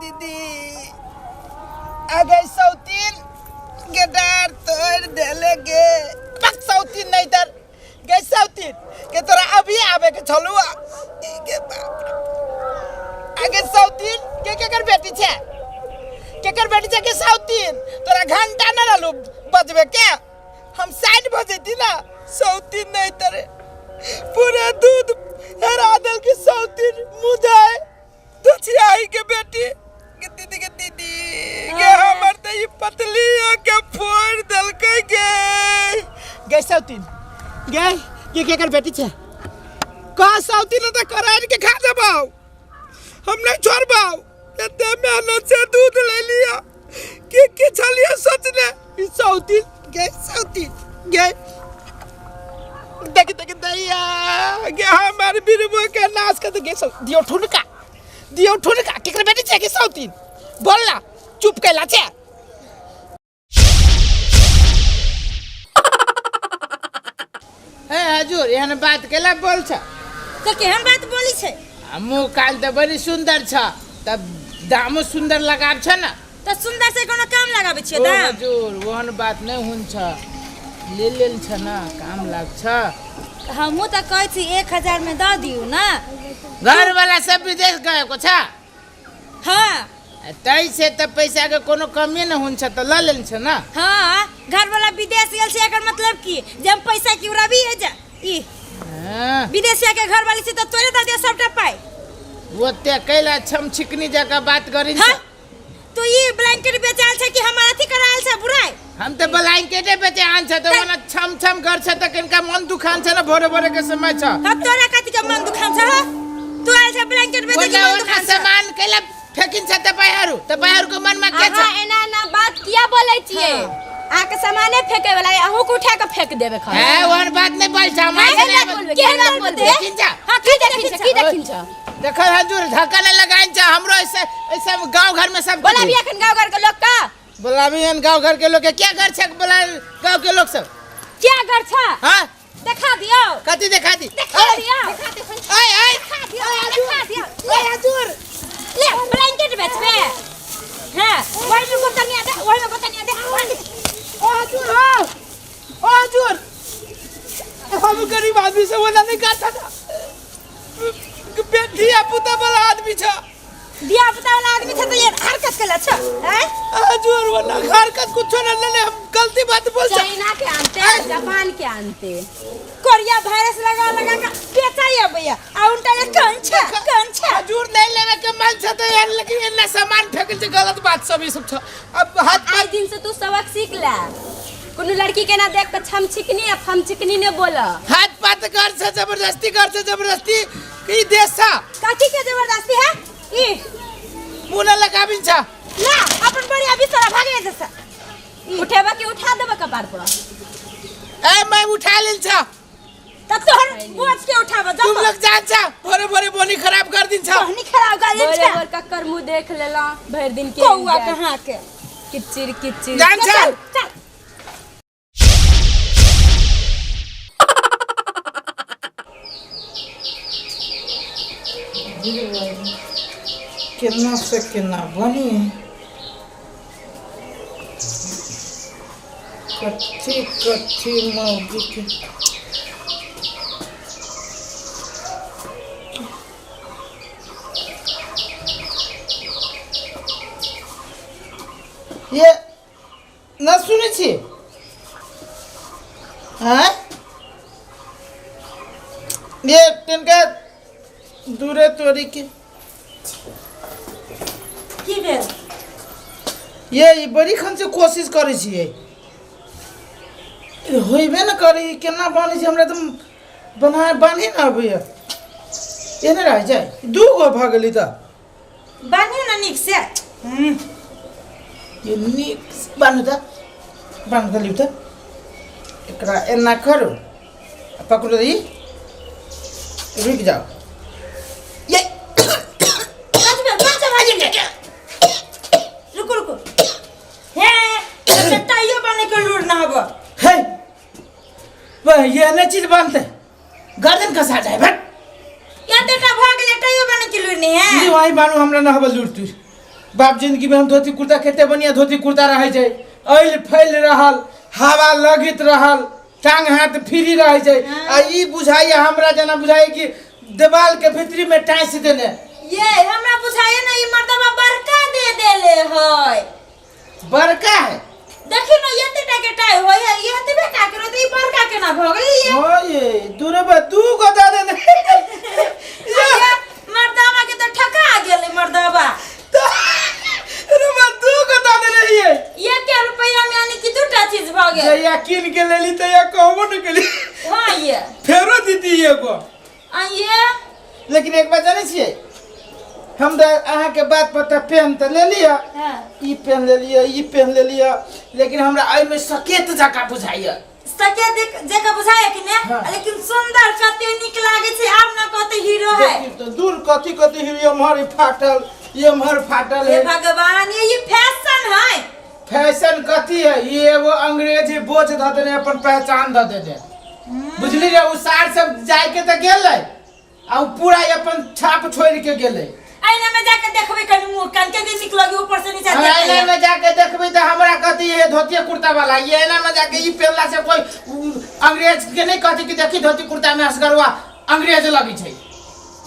दीदी अगे सौतीन के डार तोड़ देले गे। बक सौतीन नहीं तर गे सौतीन के तोरा अभी आवे के छलू आ। ई गे बाप रे। आगे सौतीन के केकर बेटी छे, केकर बेटी छे के सौतीन? तोरा घंटा न रहलू बजबे के, हम साइड भऽ जैती ना। सौतीन नहीं तरे पूरा दूध हेरा देल के सौतीन मुदाय दोछियाही के बेटी के दीदी के दीदी के हमर त ई पतली के फोड़ देलकै गे। गे सौतीन गे के केकर बेटी छे? का सौतीन त करार के खा जबाऊ, हम नहीं छोड़बाऊ। एते मेहनत से दूध ले लिया के के छलिया सोचने ई सौतीन गे सौतीन गे। देख देख दैया गे हमार बिरबो के नाश कर गे। सौ दियो ठुनका, दियो ठुनका केकर बेटी छे के सौतीन? बोल ना, चुप कैला छे? ए हजूर, एहन बात केला बोल छ? तो केहन बात बोली छै? आ मुँह कान तऽ बड़ी सुंदर छ, तब दामो सुंदर लगाब छ ना। तो सुंदर से कोनो काम लगाबै छियै ओ दाम? हजूर, ओहन बात नहीं हुन छ, ले लेल छ ना, काम लाग छ। हमहूँ तऽ कहै छी 1000 में दऽ दियौ ना। घर वाला सब विदेश गए को छ? हाँ। तै से तऽ पैसा के कोनो कमी न हुन छ, तऽ ल लेल छ ना। हाँ, घर वाला विदेश गेल छै, एकर मतलब की जे हम पैसा की उड़ाबी है जा ई? हाँ। विदेशिया के घर वाली से तऽ तोरे दऽ दियौ सबटा पाइ। ओते कैला छम छिकनी जकाँ बात करिन छ? हाँ? तो ई ब्लैंकेट बेचायल छै कि हमर अथी करायल छै बुराइ? हम तऽ ब्लैंकेटे बेचे आन छ, तऽ ओना छम छम घर छ तऽ किनका मन दुखान छ ना, भोरे भोरे के समय छ। हाँ, तोरा कथी के मन दुखान छ? हाँ, तू आयल छ ब्लैंकेट बेचे के ओना मन ओना दुखान छ? सामान कैला फेकिन छ तपाईँहरू? तपाईँहरूको मनमा के छ? अहाँ एना एना बात किया बोलै छियै? अहाँके सामाने फेंके वाला अहूँ के उठा के फेंक देबे खा। ए, ओहन बात नहीं बोल छ, हमरा से केना नहीं बोलबै? केना बोलबै? देखिन छ। हाँ, की देखिन छ? की देखिन छ? देखो हजूर, धक्का नहीं लगाइन छ हमरो। ऐसे ऐसे गांव घर में सब बोलाबी अखन गांव घर के लोग का। बोलाबी हन गांव घर के लोग के। क्या घर छ बोला गांव के लोग सब? क्या घर छ? हाँ, देखा दियो। कथी देखा दी? देखा दियो। ओए ओए, देखा दियो, देखा दियो। ले हजूर, ले ब्लैंकेट बेचबे? हां, ओइ में गोतनिया दे, ओइ में गोतनिया दे। ओ हजूर, हो ओ हजूर, हम गरीब आदमी से बोला नहीं करता था। धिया पुता वाला आदमी छ। धिया पुता वाला आदमी छ त ये हरकत केला छ? हैं हजूर, वाला हरकत कुछो न ले, हम गलती बात बोल छ। चाइना के आनते, जापान के आनते, कोरिया वायरस लगा लगा के बेचाई भैया आ उनटा ये कौन छ, कौन छ? हजूर, नहीं लेवे के मन छ तो यार, लेकिन इतना सामान फेंकल छ गलत बात सब ई सब छ। अब हाथ आज दिन से तू सबक सीख ले, कोनो लड़की के ना देख के छम छिकनी आ फम छिकनी ने बोल। हाथ पात कर छ, जबरदस्ती कर छ, जबरदस्ती की देश छ? कथी के जबरदस्ती है ई? मुंह न लगाबिन छ। ना अपन बढ़िया बिस्तर भागे जैसा। उठेबा कि उठा देबा कपार पर? ए, मैं उठा लेल छ। त तोहर बोझ के उठाब जा। तुम लोग जान छ, भोरे भोरे बोनी खराब कर दिन छ। बोनी खराब कर दिन भोरे छ। भोर कक्कर मुंह देख लेला भरि दिन के कौआ कहाँ के किचिर किचिर। जान छ। चल चल। केना से केना बनी, कथी कथी मौगी के ये न सुनै छी? आँय ये तिनका दूरे तोरी के की भेल ये? ई बड़ी खन से कोशिश करै छियै, ई होइबे न करै। ई केना बनै छै? हमरा तऽ बना बान्हे न अबैया। एने रहै छै, दू गो भऽ गेलै तऽ। बान्हियो न नीक से। ये नीक से बान्हू तऽ, बान्हू तऽ, लिउ तऽ। एकरा एना करू आ पकड़ू तऽ ई रुकि जाउ ये। कथी भेल? कहाँ से भागि गेल? रुकू रुकू, हे चटाइयो बने के लूर ना हब। हे वह ये नहीं चीज बांधते गर्दन खसा जाए भट। या बेटा, भऽ गेलै, टाइयो बने के लूर नहीं है। वही बानू, हमरा ना हबल लूर तुर। बाप जिंदगी में हम धोती कुर्ता कते बढ़िया धोती कुर्ता रहै छै, ऐल फैल रहल, हवा लगित रहल, टांग हाथ फ्री रहै छै। आ ई बुझाइए हमरा जेना बुझाइए कि देवाल के भीतरी में टाँसि देने। ये हमरा बुझाइए ना ई मर्दबा बड़का दे देले है। बड़का है? देखियो ना एते टा के टाई होय है, ये एतबे टा के रहते, ई बड़का केना भ गेलै ये? हाँ ये दूरे बा दू गो दे देने। ये मर्दबा के तो ठका गेलै मर्दबा। अरे बा दू गो दे देने ये। ये के रुपया में यानी कि दूटा चीज भ गेल। जहिया कीन के लेली तहिया कहबो न केली। हाँ ये। फेरो दीदी एगो। आ ये। लेकिन एक बात जानै छियै, हम तऽ अहाँके बात पर तऽ पेन तऽ ले लिअ। हाँ। ई पेन ले लिअ, ई पेन ले लिअ, लेकिन हमरा एहिमे सकेत जकाँ बुझाइए। सकेत जकाँ बुझाइए कि ने? हाँ। लेकिन सुंदर कते नीक लागै छै, आब न कहते हीरो है। देखी तऽ दूर कथी कथी हीरो, एम्हर ई फाटल, एम्हर फाटल हे है। भगवान, ये फैशन है। फैशन कथी है? ई एगो अंग्रेजी बोझ धऽ देने, अपन पहचान धऽ देने, बुझली रे? ओ सार सब जायके तऽ गेलै आ उ पूरा अपन छाप छोड़ के गेलै। आईना में जाके देखबै कनी मुंह कान के नीक लगे ऊपर से नीचा। हम आईना में जाके देखबै तऽ हमरा कहती हे धोती कुर्ता वाला। ये आईना में जाके ई पेनला से कोई अंग्रेज के नहीं कहती कि देखी धोती कुर्ता में असगरवा अंग्रेज लगी छै।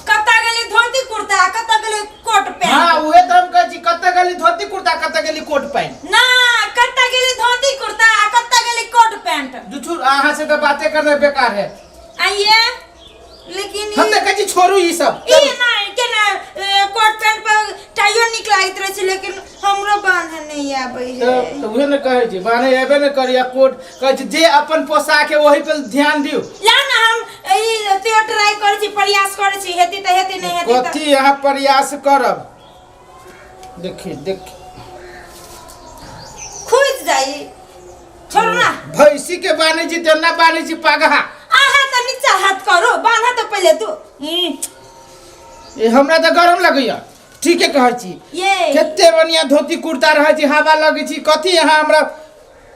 कत्ता गेली धोती कुर्ता, कत्ता गेली कोट पैंट। हाँ उहे तऽ हम कहै छी, कत्ता गेली धोती कुर्ता, कत्ता गेली कोट पैंट। ना कत्ता गेली धोती कुर्ता, कत्ता गेली कोट पैंट। जुठू अहाँ से तऽ बाते करना बेकार है। आइए लेकिन हम तऽ कहै छी छोड़ू ई सब। ई नहीं के ना कोट पैंट पर टाइयो निक लागैत रहै छै, लेकिन हमरो बांधे नहीं आबै है। तऽ उहे ने कहै छी, बांधे एबे ने करी। आ कोट कहै छी जे अपन पोशाक है ओही पर ध्यान दियौ। ला ना हम ई त्यो ट्राई करै छी, प्रयास करै छी, हेती तऽ हेती, नहीं हेती तऽ कथी अहाँ प्रयास करब? देखी देखी खुजि जाइ। छोड़ू ना। भैंसी के बान्है छी तेना बान्है छी पगहा। अहाँ तऽ नीचा हाथ करू, बान्ह तऽ पहिले तू। ए हमरा तऽ गरम लगैया, ठीके कहै छी। ये कते बढ़िया धोती कुर्ता रहै छी, हवा लगै छी, कथी अहाँ हमरा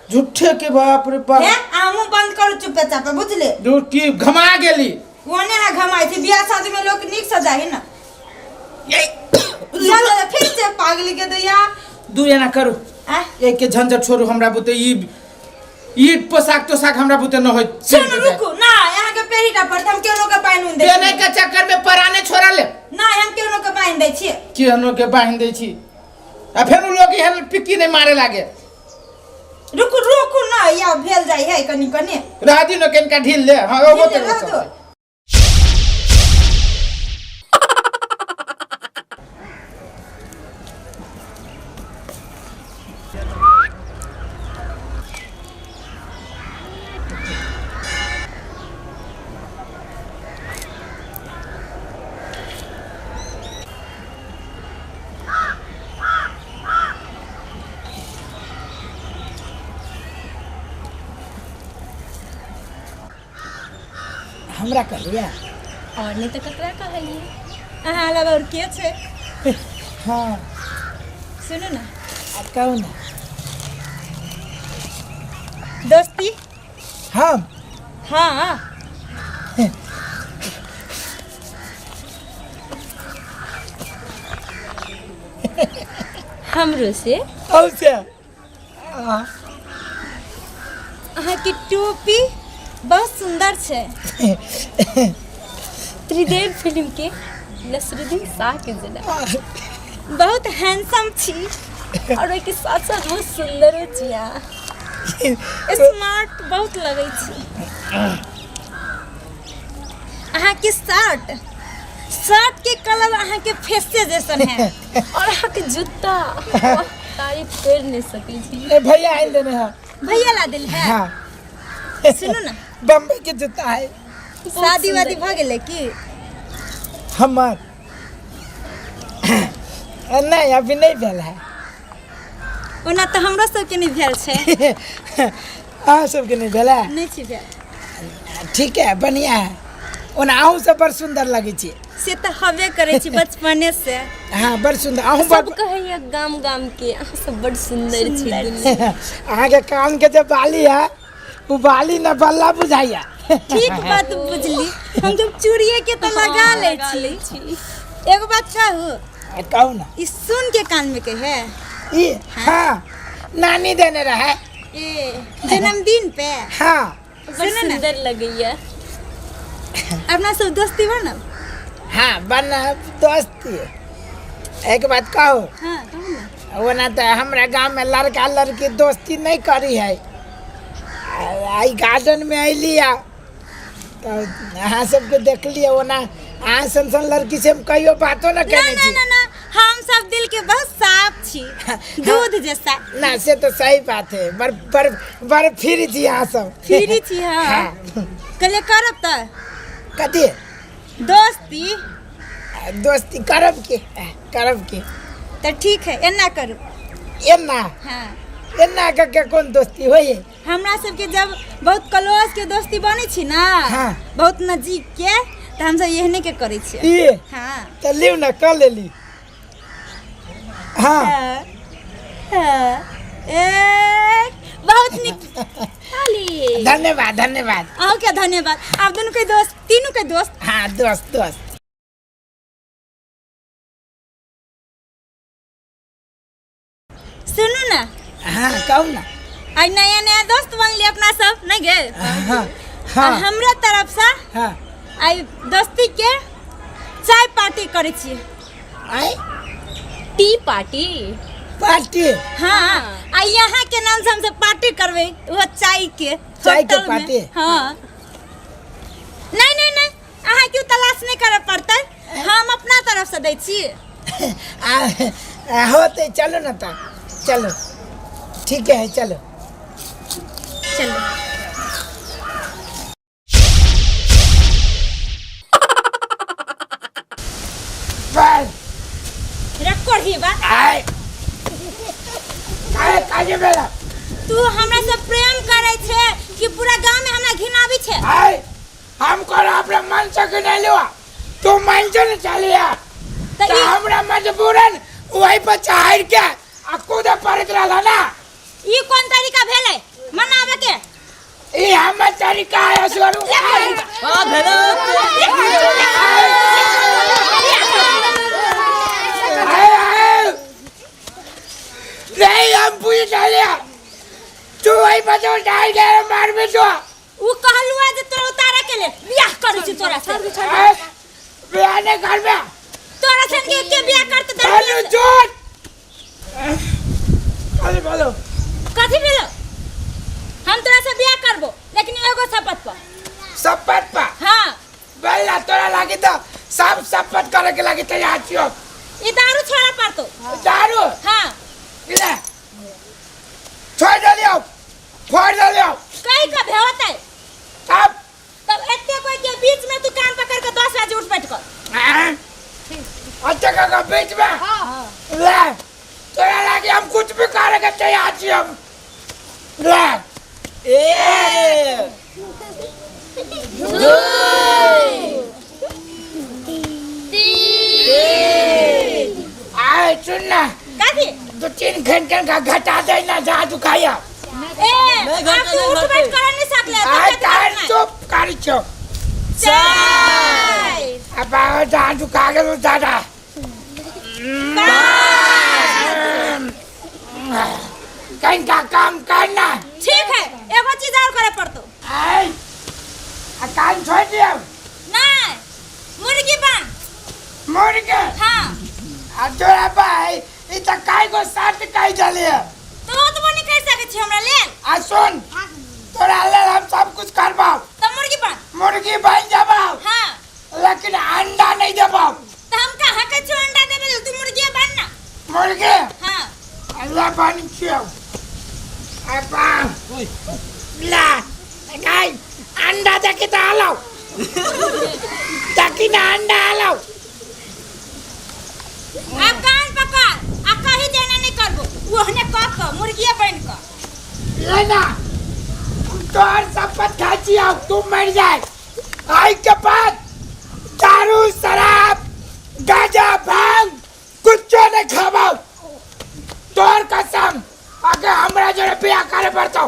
झूठे के बाप रे बाप। हे अहाँ बंद करू चुपे चापे, बुझले? झूठ की घमा गेली। ओने अहाँ घमाइ छी, बियाह शादी में लोक नीक से जाही ना। चल फिर से पागली के दैया। दू एना करू। आ? एक के झंझट छोड़ू, हमरा बुते ई पोशाक तोशाक हमरा बुते न होय। सुन रुकू ना, यहाँ के पेरीटा पर हम केनो के पानि उन दे। पेने के चक्कर में पराने छोड़ा ले। ना हम केनो के बांध दै छी। केनो के बांध दै छी आ फेर उ लोग एहन पिक्की नहीं मारे लागे। रुकू रुकू ना, या भेल जाय है कनी कनी। रह दी न कनिका ढील ले। हां ओ ढील तो रह दो। हमरा कहलियै? और नहीं तो ककरा कहलियै? अहाँ अलावा और के छै? हाँ सुनू ना। आ कहू ना। दोस्ती? हम? हाँ। हमरो से? औ से। अहाँके टोपी बहुत सुंदर छै। त्रिदेव फिल्म के नसरुद्दीन शाह के जेना बहुत हैंडसम छी और ओहिके साथ साथ बहुत सुंदरो छी अहाँ, स्मार्ट बहुत लगै छी। अहाँके शर्ट, शर्ट के कलर अहाँके फेसे जैसन है। और अहाँके जूता, वाह, तारीफ कर नहीं सकै छी। ए भैया आइल देने है। भैया ला दिल है? हाँ। सुनू ना, बम्बई के जूता है। शादी वादी भ गेलै की? हमर नहीं, अभी नहीं भेल है। ओना तऽ हमरो सबके नहीं भेल छै। अहाँ सबके नहीं भेल है? नहीं छी भेल। ठीक है, बढ़िया है। ओना अहूँ सब बड़ सुंदर लगै छी। से तऽ हबे करै छी बचपने से। हाँ बड़ सुंदर। अहूँ सब कहैया गाम गाम के अहाँ सब बड़ सुंदर छी दुनू। अहाँके कान के जे बाली है उ बाली न बल्ला बुझाइया। ठीक बात बुझली। हम जब चूड़िए के तो लगा लै छी। एगो बात कहू? कहू ना। ई सुन के कान में के है? ई हाँ, नानी देने रहे। ए जन्मदिन पे? हाँ। बड़ सुनो ना। सुंदर लगैया। अपना सब दोस्ती बनब? हाँ बनब दोस्ती। एक बात कहू? हाँ कहू ना। ओना तो हमरा गांव में लड़का लड़की दोस्ती नहीं करी है। आई गार्डन में अली तो अहाँ सबके देखलिए, ओना अहाँ सन सन लड़की से हम कहियो बातो ना ना केने ना छी। ना ना, हम सब दिल के बहुत साफ छी, दूध जैसा। ना से तो सही बात है, बड़ बड़ बड़ फ्री छी अहाँ सब। फ्री छी। हाँ। हाँ। कहले करब तऽ? कथी? दोस्ती। दोस्ती करब के, करब के। तऽ ठीक है, एना करू। एना? हाँ। एना के के कोन दोस्ती होइए? हमरा सबके जब बहुत क्लोज के दोस्ती बनै छी ना, हाँ। बहुत नजीक के, तऽ हमसब एहने के करै छियै। ई? हाँ। तऽ लिउ ना, कऽ लेली। हाँ। हाँ, हाँ। ए बहुत नीक। ताली। धन्यवाद धन्यवाद। अहूँके धन्यवाद। आब दुनू के दोस्त, तीनू के दोस्त। हाँ दोस्त दोस्त। सुनू ना। हाँ कहू ना। आई नया नया दोस्त बनली अपना सब, नहीं गे? हाँ। और हाँ। हमरा तरफ से हाँ। आई दोस्ती के चाय पार्टी करै छी। I T party. पार्टी? हाँ, आ यहाँ के नाम से हमसब पार्टी करबै, वो चाय के। चाय के होटल में। पार्टी? हाँ। नहीं नहीं नहीं, अहाँ क्यों तलाश नहीं करऽ पड़तै, हम अपना तरफ से दै छी। आ होते, चलो ना ता, चलो ठीक है, चलो। चलो। बस। रखो ही बा। आय काय काजे बेला? तू हमरा से प्रेम करै छे कि पूरा गांव में हमरा घिनाबै छे? आय हम करो अपना मन से कि नहीं लेवा, तू मन से न चलिया। तऽ तो ई हमरा मजबूरन वही पर चढ़ के आ कूदे पड़त रहला ना। ई कोन तरीका भेलै मनावे के? ई हमर तरीका है असगरू। आ भेलो। आय आय नहीं, हम पूछ चलिया, तू वही पर तो चढ़ के मार भी तो। उ कहलुआ जे तोरा उतारे के लेल बियाह करै छी तोरा से। आय, बियाह नहीं करबे। तोरा संगे के बियाह करते? बोलो झूठ, बोलो बोलो। कथी भेलो? हम तोरा से बियाह करबो, लेकिन एगो शपथ पर। शपथ पर? हाँ। बोला तोरा लागी तो सब शपथ करे के लागी तैयार छियो। ई दारू छोड़ा पड़तो। दारू? हाँ। ले छोड़ दलियो, फोड़ दलियो। कहीं का भेवतै? तब तब एते कोई के बीच में तू कान पकड़ के 10 बजे उठ बैठ कर। हाँ? अच्छा का बीच में? हाँ। ले तोरा लागी हम कुछ भी करे के तैयार छी हम। ले। ए 2 3 आए सुन ना। कथी? 2-3 घंटे का घटा दे ना, जा दुखाया। ए नहीं घटे, आप तू नहीं उठ घटे। बैठ कर नहीं सकले। आए तार चुप कर चुप। 4 अब आओ जा दुखा के दादा। कहीं का काम करना। ठीक है, एगो चीज और करे पड़तो। आए आ कान छोड़ दिया। नहीं, मुर्गी बन। मुर्गे? हाँ। आ तोरा भाई ई त काय को साथ काय चलिए। तो तो नहीं कर सके छी हमरा लेल। आ सुन, तोरा लेल हम सब कुछ करबाव। तो मुर्गी बन। मुर्गी बन जाबाव। हाँ। लेकिन अंडा नहीं देबाव। तो हम कहाँ के छो अंडा देबे, तू मुर्गी बन ना। मुर्गी? हाँ। अल्लाह बन छियो। अब्बा ला गाय अंडा देके त आलाव, ताकि ना अंडा आलाव। अब कान पकड़ आ कहीं जाना नहीं करबो, ओहने कह क मुर्गिया बन क। ले ना तोहर शपथ खा छियो, तू मर जाए आई के बाद दारू शराब गांजा भांग कुछ नहीं खाबाव, तोहर कसम। अगर हमरा जोरे बियाह करे पड़तो।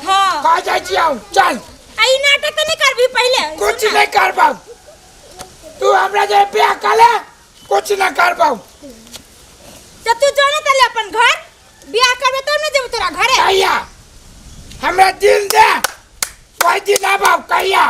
हाँ। कहा जाय छियो चल। आ ई नाटक त नहीं करबी पहले? कुछ नहीं करबाव, तू हमरा जोरे बियाह कर ले, कुछ ना करबौ। तो तू जो ना तले अपन घर बियाह करबे तब न जेबो तोरा घरे। कहिया हमरा दिन दे, कोई दिन आबौ कहिया।